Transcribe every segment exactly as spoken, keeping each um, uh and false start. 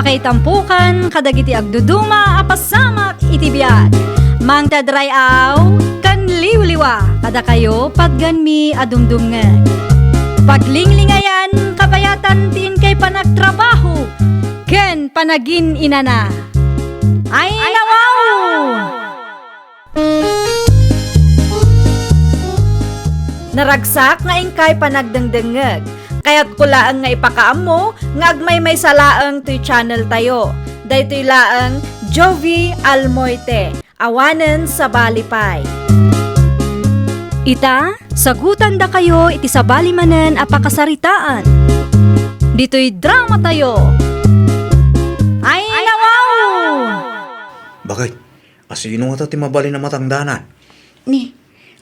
Itampukan kadagiti agduduma a pasamak iti biag. Mangted ray-aw ken liwliwa kadakayo patgenmi a dumdumngeg. Paglinglingayan, kabayatan ti inkay panagtrabaho ken panagin-inana. Ay, nawaw! Naragsak nga inkay panagdengdengngeg. Kayatko laeng nga ipakaammo nga agmaymaysa laeng toy channel tayo. Daytoy laeng Jovie Almoite, awanen sabali pay. Ita, sagutandakayo iti sabali manen a pakasaritaan. Ditoy drama tayo. Ay, nawaw! Bakit? Asino ngata ti mabalin a matangdanan? Ni,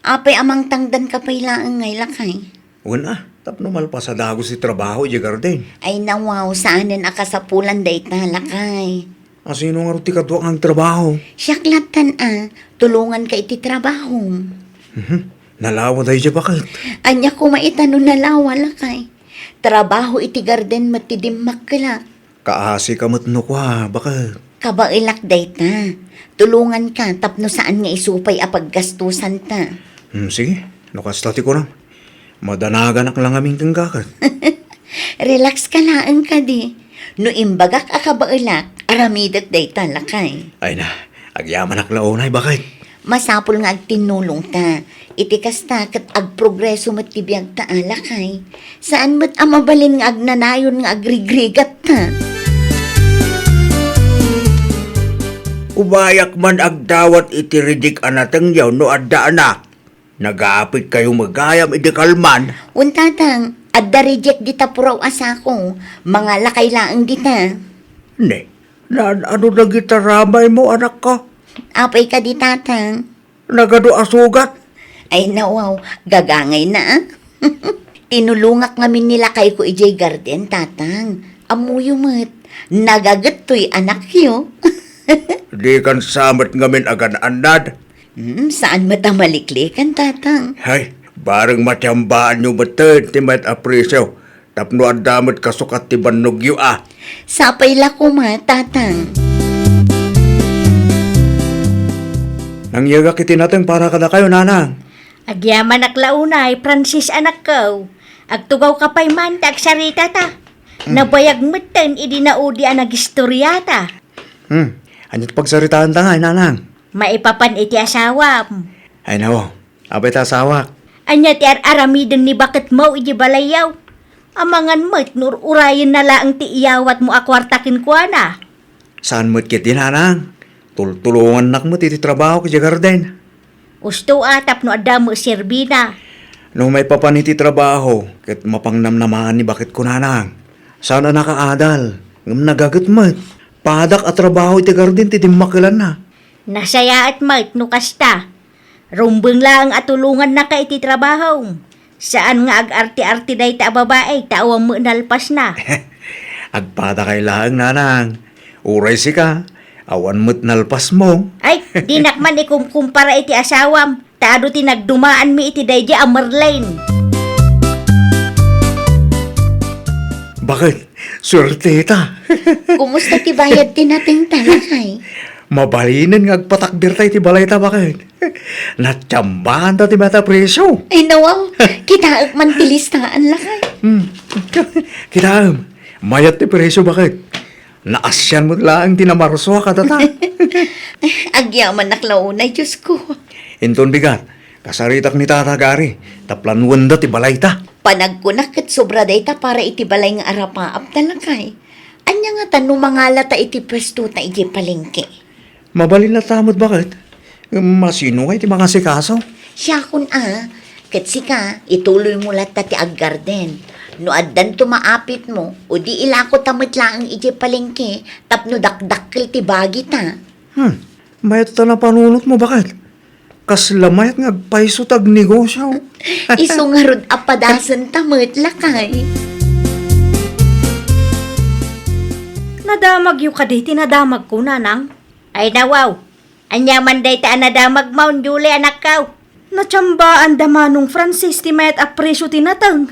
apay a mangtangdanka pay laeng ngay, lakay? Wen a, tapno malpas a dagus ti trabaho idiay garden. Ay nawaw, saanen a kasapulan dayta, lakay. Asino ngarud ti kaduak nga agtrabaho? Siak lattan a, tulonganka iti trabahom. Mhm. Nalawa daydiay, baket. Ania koma ita no nalawa, lakay? Trabaho iti garden met ti dimmakkelak. Kaasika met no kua, baket. Kabaelak dayta. Tulonganka tapno saan nga isu pay a paggastusanta. Hmm, sige, no kasta ti kunam. Madanaganak la ngamin kenka ket. Relax ka laeng kadi. No imbagak a kabaelak, aramidek dayta, lakay. Ay na, agyamanak la unay, baket. Masapul nga agtinnulongta. Iti kasta, ket agprogreso met ti biagta a, lakay. Saan met a mabalin nga agnanayon nga agrigrigatta. Ubayak man agdawat iti reject a natengyo no adda anak. Nagapitkayo met gayam idi kalman. Wen, tatang, adda reject dita puraw a sako. Mangalakay laeng dita. Ne, naan-ano dagita ramaymo, anakko? Apay kadi, tatang? Nagadu a sugat? Ay, nawaw, gagangayna, a. Tinulongak ngamin ni lakayko idiay garden, tatang. Ammoyo met, nagaget toy anakyo. Dikan sa met ngamin agan-annad. Hmm, saan met a maliklikan, tatang. Hay, bareng matiambaanyo metten ti mayat a presyo. Tapno adda met kasukat ti bannogyo a. Sapay la koma, tatang. Nangyegak iti nateng para kadakayo, nanang. Agyamanak la unay, Francis, anakko. Agtugawka pay man ta agsaritata. Hmm. Nabayag metten idi naudi a nagistoriata. Hmm. Ania ti pagsaritaanta ngay, nanang? Maipapan iti asawam. Ay, nawaw. Apay ta asawak? Ania ti ar-aramiden ni baketmo iti balayyo? Amangan met no ur-urayenna laeng ti iyawatmo a kuarta kenkuana. Saan met ketdi, nanang. Tultulongannak met iti trabahok idiay garden. Usto a, tapno adda met serbina. No maipapan iti trabaho, ket mapangnamnamaan ni baketko, nanang. Saan a nakaadal, ngem nagaget met. Padak a trabaho iti garden ti dimmakkelanna. Nasayaat met no kasta. Rumbeng laeng a tulongannaka iti trabahom. Saan nga ag-arte-arte dayta a babai ta awan met nalpasna. Agpadakay laeng, nanang. Uray sika, awan met nalpasmo. Ay, dinak man ikumkumpara iti asawam, ta adu ti nagdumaanmi iti daydiay a Merlin. Baket, suerteta. Kumusta ti bayad ti natengta, lakay? Mabalinen nga agpatakderta iti balayta, baket. Natiambaanta ti mayat a presyo. Ay, nawaw. Kitaek man ti listaan, lakay. Hmm. Kitaem, mayat ti presyo, baket. Naasian met laeng ti namarso a kadata. Agyamanak la unay, Diosko. Inton bigat, kasaritak ni Tata Gary, ta planuenda ti balayta. Panagkunak ket sobra dayta para iti balay nga arapaapta, lakay. Ania ngata no mangalata iti puestota idiay palengke? Mabalin latta met, baket. Ngem asino ngay ti mangasikaso? Siakon a, ket sika, ituloymo latta ti aggarden. No addanto maapitmo, o di ilakota met laeng idiay palengke tapno dakdakkel ti bagita. Hmm, mayat ta napanunotmo, baket. Kasla mayat nga agpayso ti agnegosio. Isu ngarud a padasenta met, lakay. Nadamagyo kadi ti nadamagko, nanang? Ay, nawaw. Ania man dayta a nadamagmo, Julie, anakko? Natiambaan da Manong Francis ti mayat a presyo ti nateng.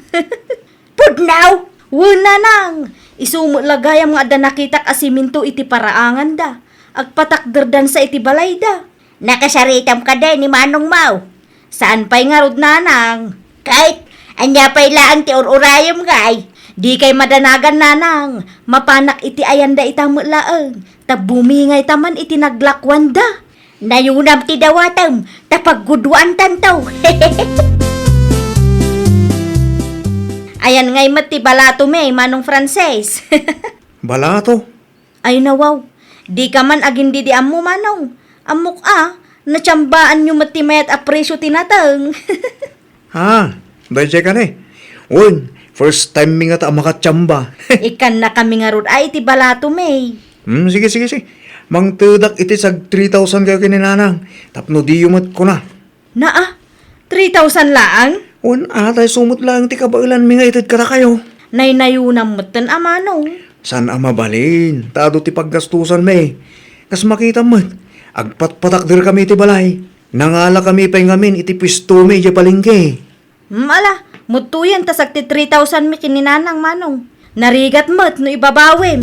Pudno! Wen, nanang, Isu met la gayam nga adda nakitak a simento iti paraanganda. Agpatakderdansa iti balayda. Nakasaritam kadi ni manongmo? Saan pay ngarud, nanang. Ket, ania pay laeng ti ur-urayem ngay? Dikay madanagan, nanang. Mapanak iti ayanda ita met laeng. Ta bumingayta man iti naglakuanda. Nayunam ti dawatem, ta paggudwaantanto. Ayan ngay met ti balato mi, Manong Francis. Balato? Ay, nawaw. Dika man agin-didiammo, Manong. Ammok a, natsambaanyo met ti mayat a presio ti nateng. Ha? Daydiay kani? Wen, first time mi ngata a makatsamba. Ikkannakami ngarud a iti balato mi. Hmm, sige, sige, sige. Mangtedak iti sag three thousand kayo ken ni nanang. Tapno diyo met kuna. Naa, three thousand laeng? Wen, a, ta isu met laeng ti kabaelanmi nga ited kadakayo. Naynayunam metten a, Manong. Saan a mabalin, ta adu ti paggastusanmi. Kas makitam met, agpatpatakderkami iti balay. Nangalakami pay ngamin iti puestomi idiay palengke. Hmm, ala, mudtoyen ta sag ti three thousand mi ken ni nanang, Manong. Narigat met no ibabawim.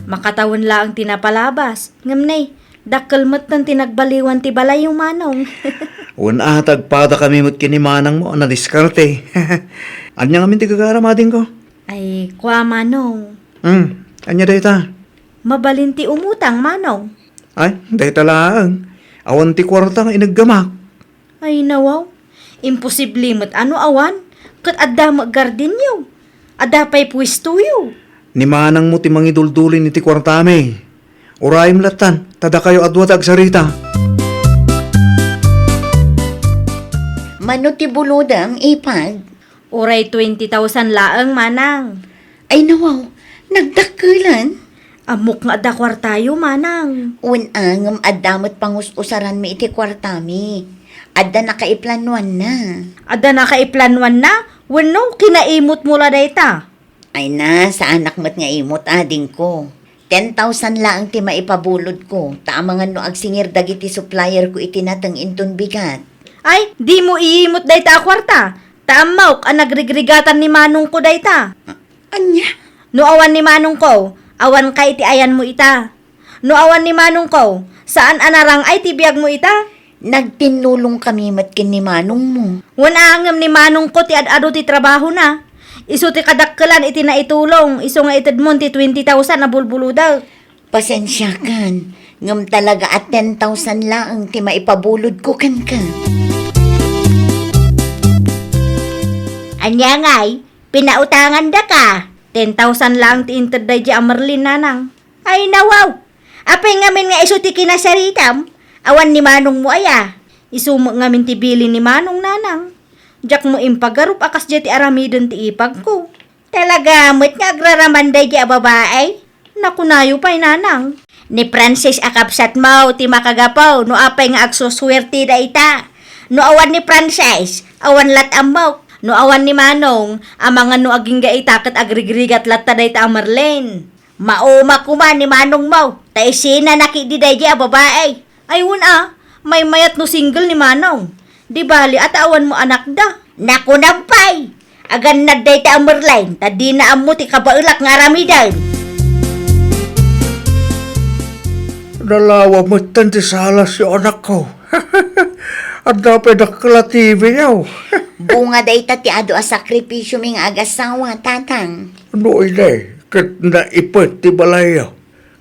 Makatawen laeng ti napalabas. Ngem ne, dakkel metten ti nagbaliwan ti balayyo, Manong. Wen a, ta agpadakami met ken ni manangmo a nadiskarte. Ania ngamin ti gagaram, adingko? Ay, kua, Manong. Hmm, ania dayta? Mabalin ti umutang, Manong. Ay, dayta laeng. Awan ti kuarta nga ineggamak. Ay, nawaw. Imposible met a no awan, ket adda met gardinyo. Adda pay puestoyo. Ni manangmo ti mangiduldulin iti kuartami. Urayem lattan, ta dakayo a dua ti agsarita. Mano ti bulodem, ipag? Uray twenty thousand laeng, manang. Ay, nawaw, nagdakkelan? Ammok nga adda kuartayo, manang. Wen a, ngem adda met pangus-usaranmi iti kuartami. Adda nakaiplanuanna. Adda nakaiplanuanna? Wenno, kinaimotmo la dayta? Ay na, saanak met nga imot, adingko. Ten thousand laeng ti maipabulodko, ta amangan no agsingir dagiti supplierko iti nateng inton bigat. Ay, dimo iimot dayta a kuarta, ta ammok a nagrigrigatan ni manongko dayta. A-, ania? No awan ni manongko, awan ka iti ayanmo ita. No awan ni manongko, saan a narang-ay ti biagmo ita? Nagtinnulongkami met ken ni manongmo. Wen a, ngem ni manongko ti ad-adu ti trabahona. Isu ti kadakkelan iti naitulong, isu nga itedmon ti twenty thousand a bulbulodek. Pasensiakan, ngem talaga a ten thousand laeng ti maipabulodko kenka. Ania ngay, pinautangandaka? Ten thousand laeng ti inted daydiay a Merlin, nanang. Ay, nawaw! Apay ngamin nga isu ti kinasaritam? Awan ni manongmo aya? Isu met ngamin ti bilin ni manong, nanang. Diakmo impagarup a kasdiay ti aramiden ti ipagko. Talaga met nga agraraman daydiay a babai? Nakunayo pay, nanang. Ni Francis a kabsatmo ti makagapu no apay nga agsusuerte dayta. No awan ni Francis, awan lat ammok. No awan ni manong, amangan no agingga ita ket agrigrigat latta dayta a Merlin. Mauma koma ni manongmo, ta isinana ketdi daydiay a babai. Ay, wen a, maymayat no single ni manong. Di bali a ta awanmo anakda. Nakunam pay, agannad dayta a Merlin, ta dina ammo ti kabaelak nga aramiden. Nalawa metten ti salasyo, anakko. Adda pay dakkel a T V-yo. Bunga dayta ti adu a sakripisiomi nga agasawa, tatang. No idi, ket naipet ti balayyo.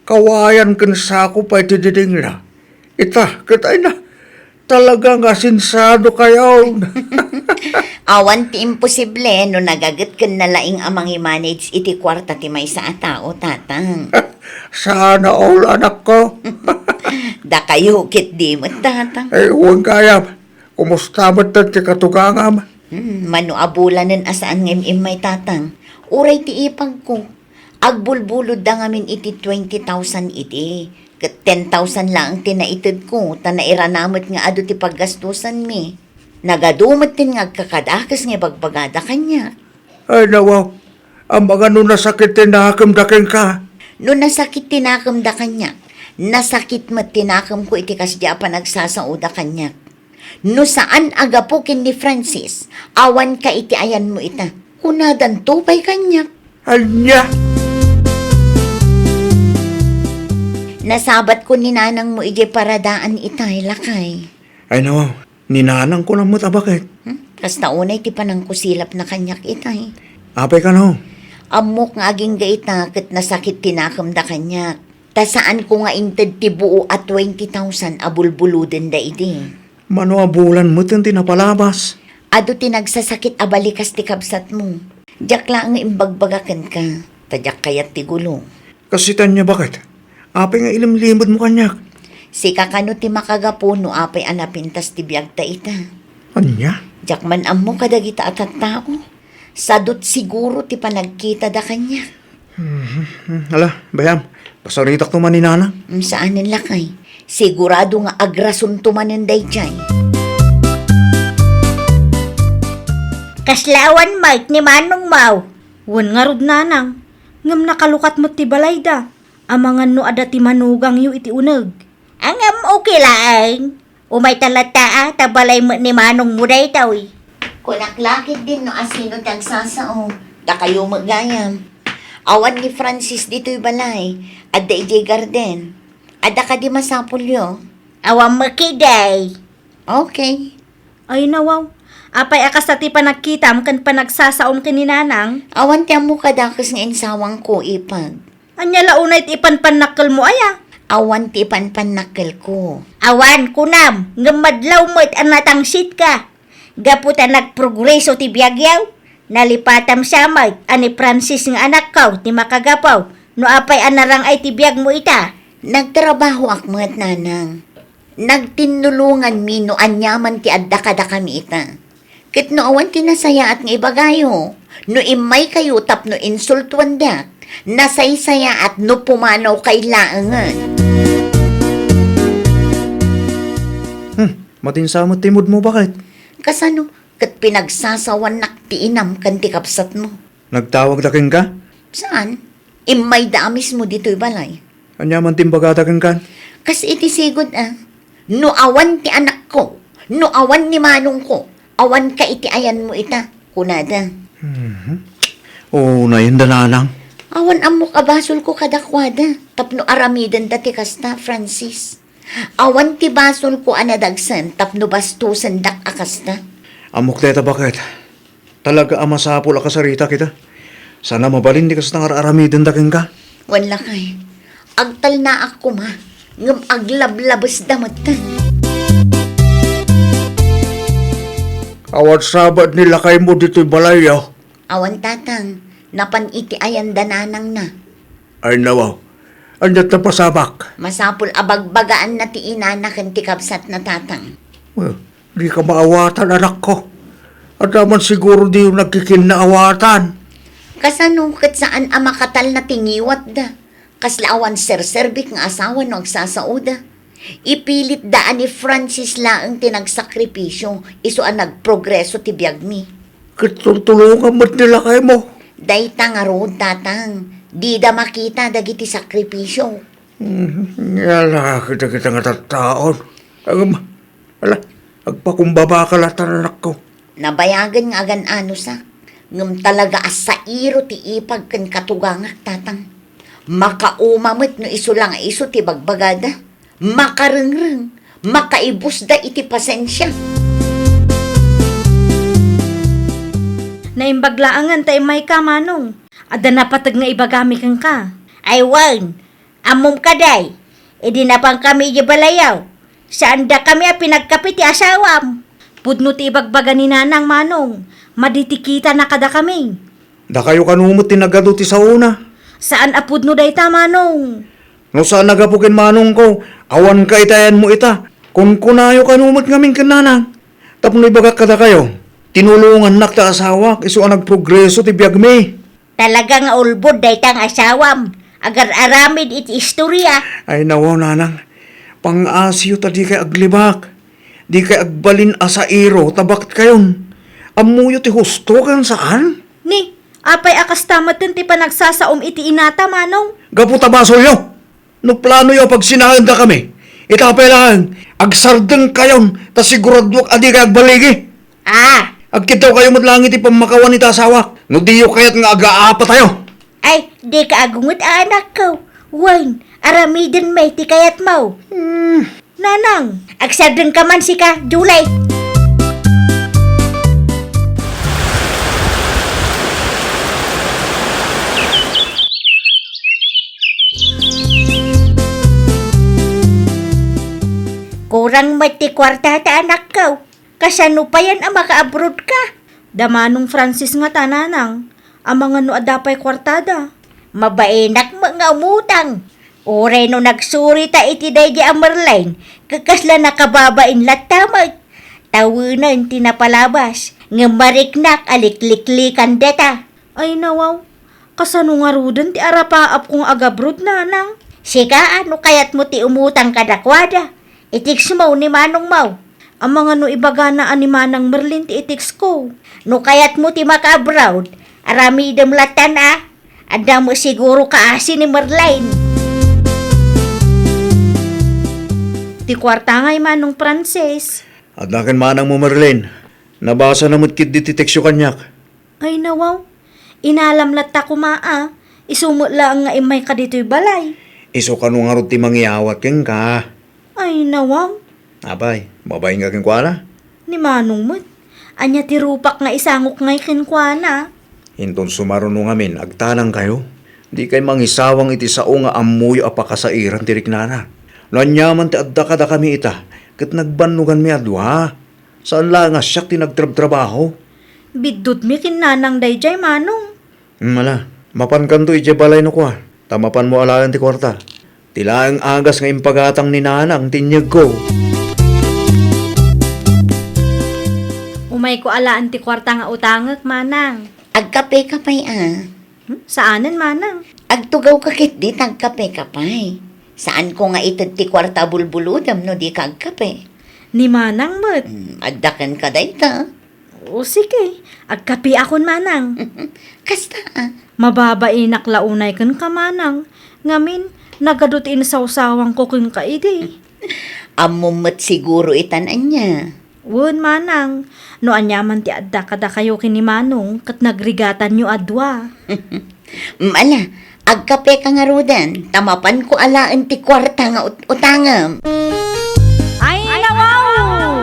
Kawayan ken sako pay ti didingna. Ita, ket ay na, talaga nga sensadokayo. Awan ti imposible no nagaget ken nalaing a mangimanage iti kuarta ti maysa a tao, tatang. Sana all, anakko. Dakayo ketdi met, tatang. Ay, wen gayam. Kumusta met ti katugangam? Hmm, mano a bulanen a saan nga im-immay, tatang. Uray ti ipagko. Agbulbulodda ngamin iti twenty thousand idi. Ket ten thousand laeng ti naitedko, ta nairana met nga adu ti paggastusanmi. Nagadu metten nga agkakadakes nga ibagbagada kaniak. Ay, nawaw. Amangan no nasakit ti nakemda kenka. No nasakit ti nakemda kaniak, nasakit met ti nakemko iti kasdi a panagsasaoda kaniak. No saan a gapu ken ni Francis, awanka iti ayanmo ita. Kunadanto pay kaniak. Ania? Nasabatko ni nanangmo idiay paradaan itay, lakay. Ay, nawaw. Ni nanangko na met a baket. Hmm? Kasta unay ti panangkusilapna kaniak itay. Apay kano? Ammok nga agingga ita ket nasakit ti nakemda kaniak. Ta saanko nga inted ti buo a twenty thousand a bulbulodenda idi. Mano a bulan met ti napalabas? Adu ti nagsasakit a balikas ti kabsatmo. Diak laeng nga imbagbaga kenka, ta diak kayat ti gulo. Kasita ania baket? Apay nga ilimlimedmo kaniak? Sika kano ti makagapu no apay a napintas ti biagta ita. Ania? Diak man ammo kadagita a tattao. Sadut siguro ti panagkitada kaniak. Mhm. Ala, bay-am, pasaritakto man ni nanang. Mm, saanen lakay. Sigurado nga agrasonto manen daydiay. Kasla awan met ni manongmo? Wen ngarud nanang, ngem nakalukat met ti balayda. Amangan no adda ti manugangyo iti uneg. Ngem okay laeng. Umayta latta a, ta balay met ni manongmo daytoy. Kunak la ketdin no asino ti agsasao. Dakayo met gayam. Awan ni Francis ditoy balay. Adda idiay garden. Adda kadi masapulyo? Awan met ketdi. Okay. Ay, nawaw. Apay a kasta ti panagkitam ken panagsasaom ken ni nanang? Awan ti ammo kadakes nga insawangko, ipag. Ania la unay ti ipanpannakkelmo aya? Awan ti ipanpannakkelko. Awan, kunam, ngem madlaw met a natangsitka. Gapu ta nagprogreso ti biagyo, nalipatam sa met a ni Francis nga anakko ti makagapu no apay a narang-ay ti biagmo ita. Nagtrabahoak met, nanang. Nagtinnulonganmi no aniaman ti adda kadakami ita. Ket no awan ti nasayaat nga ibagayo, no immaykayo tapno insultuandak, nasaysayaat no pumanawkay laengen. Hmm, matinsa met ti moodmo, baket? Kasano? Ket pinagsasawannak ti inam ken ti kabsatmo. Nagtawagda kenka? Saan? Immayda a mismo ditoy balay. Ania man ti imbagada kenka? Kas iti sigud a, no awan ti anakko, no awan ni manongko, awanka iti ayanmo ita, kunada. Mhm. Unayenda, nanang. Awan ammok a basolko kadakuada, tapno aramidenda ti kasta, Francis. Awan ti basolko a nadagsen tapno bastosendak a kasta. Ammok dayta, baket. Talaga a masapul a kasaritak ita. Saan a mabalin ti kasta nga ar-aramidenda kenka. Wen lakay, agtalnaak koma, ngem aglablabesda metten. Awan sabad ni lakaymo ditoy balayyo? Awan, tatang, napan iti ayanda nanangna. Ay, nawaw. Ania ti napasamak? Masapul a bagbagaanna ti inana ken ti kabsatna, tatang. Well, dika maawatan, anakko. Adda man siguro diyo nagkikinnaawatan. Kasano ket saan a makatalna ti ngiwatda? Kasla awan serserbik nga asawa no agsasaoda. Ipilitda a ni Francis laeng ti nagsakripisio isu a nagprogreso ti biagmi. Ket tultulongan met ni lakaymo. Dayta ngarud, tatang, dida makita dagiti sakripisio. Mhm. Nga la, kita, kita nga tattaon. Agam, ala, agpakumbabaka latta, anakko. Nabayagen nga agan-anosak, ngem talaga a sairo ti ipag ken katugangak, tatang. Makauma met no isu la nga isu ti bagbagada. Makarengreng, makaibusda iti pasensia. Naimbag laengen ta immayka, Manong. Adda napateg nga ibagami kenka. Ay wen, ammom kadi, idi napankami idiay balayaw, saandakami a pinagkapi ti asawam. Pudno ti ibagbaga ni Nanang, Manong, madi ti kitana kadakami. Dakayo kano met ti nagadu ti saona. Saan a pudno dayta, Manong. No saan a gapu ken manongko, awanka iti ayanmo ita. Kunkunayo kano met ngamin ken Nanang. Tapno ibagak kadakayo, tinulongannak ti asawak isu a nagprogreso ti biagmi. Talaga nga ulbod dayta nga asawam. Agar-aramid iti istoria. Ay, nawaw, Nanang. Pang-asiyo ta dikay aglibak. Dikay agbalin a sairo ta baketkayon. Ammoyo ti husto ken saan? Ni, Apay a kasta metten ti panagsasaom iti inata, Manong? Gapu ta basolyo. No planoyo a pagsinaendakami, ita pay laeng, agsardengkayon ta siguradoak a dikay agbaligi. Ah! Agkiddawkayo met laeng iti pammakawan iti asawak no diyo kayat nga agaapatayo. Ay, dika agunget a anakko. Wen, aramiden met ti kayatmo. Hmm. Nanang, agsardengka man sika, Julie. Kurang met ti kuartata, anakko. Kasano payen a maka-abroad ka? Da Manong Francis ngata, Nanang, amangan no adda pay kuartada. Mabainak met nga umutang. Uray no nagsurita iti daydi a Merlin, ket kasla nakababain latta met. Tawenen ti napalabas, ngem mariknak a likliklikan deta. Ay nawaw, kasano ngaruden ti arapaapko nga agabroad, Nanang? Sika, no kayatmo ti umutang kadakuada, i-text mo ni manongmo. Amangan no ibagana a ni Manang Merlin ti i-text ko. No kayatmo ti maka-abroad, aramidem lattan a. Adda mo siguro kaasi ni Merlin. Ti kuarta ngay, Manong Francis. Adda ken manangmo, Merlin. Nabasana met ketdi ti tekstyo kaniak. Ay, nawaw. Inalam latta koma a. Isu met laeng nga immayka ditoy balay. Isu kano ngarud ti mangiyawat kenka? Ay, nawaw. Apay, mabainka kenkuana? Ni Manong met. Ania ti rupak nga isangok ngay kenkuana? Inton sumaruno ngamin, agtanangkayo. Dikay mangisawang iti sao nga ammoyo a pakasairan ti riknana. No aniaman ti adda kadakami ita, ket nagbannoganmi a dua. Saan laeng a siak ti nagtrabtrabaho. Biddutmi ken nanang daydiay, Manong. Hmm, ala, mapankanto idiay balay no kua, ta mapanmo alaen ti kuarta. Ti laeng agas nga impagatang ni nanang ti inyegko. Umayko alaen ti kuarta nga utangek, Manang. Agkapeka pay a? Hmm? Saanen, Manang. Agtugawka ketdi ta agkapeka pay. Saanko nga ited ti kuarta a bulbulodem no dika agkape. Ni Manang met. Hmm, adda kenka dayta. O, sige. Agkapeakon, Manang. Kasta a? Mababainak la unay kenka, Manang. Ngamin, nagadu ti insawsawangko kenka idi. Ammom met siguro itan ania. Wen, Manang. No aniaman ti adda kadakayo ken ni Manong, ket nagrigatanyo a dua. Mm, ala, agkapeka ngaruden, ta mapanko alaen ti kuarta nga ut-, utangem. Ay, nawaw!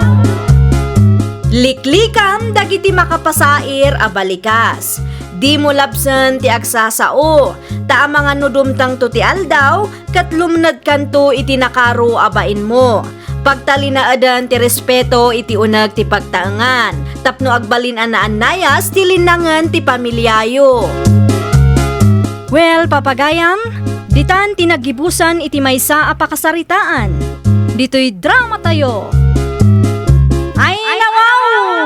Liklikam dagiti makapasair a balikas. Dimo labsen ti agsasao, ta amangan no dumtengto ti aldaw, ket lumnedkanto iti nakaro a bainmo. Pagtalinaeden ti respeto iti uneg ti pagtaengan, tapno agbalin a naannayas ti linnangen ti pamiliayo. Well, papagayam, ditan ti naggibusan iti maysa a pakasaritaan. Ditoy dramatayo. Ay, nawaw!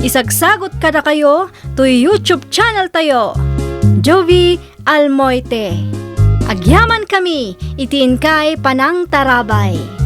Isagsagot kadakayo toy YouTube channel tayo. Jovi Almoite. Agyamankami iti inkay panangtarabay.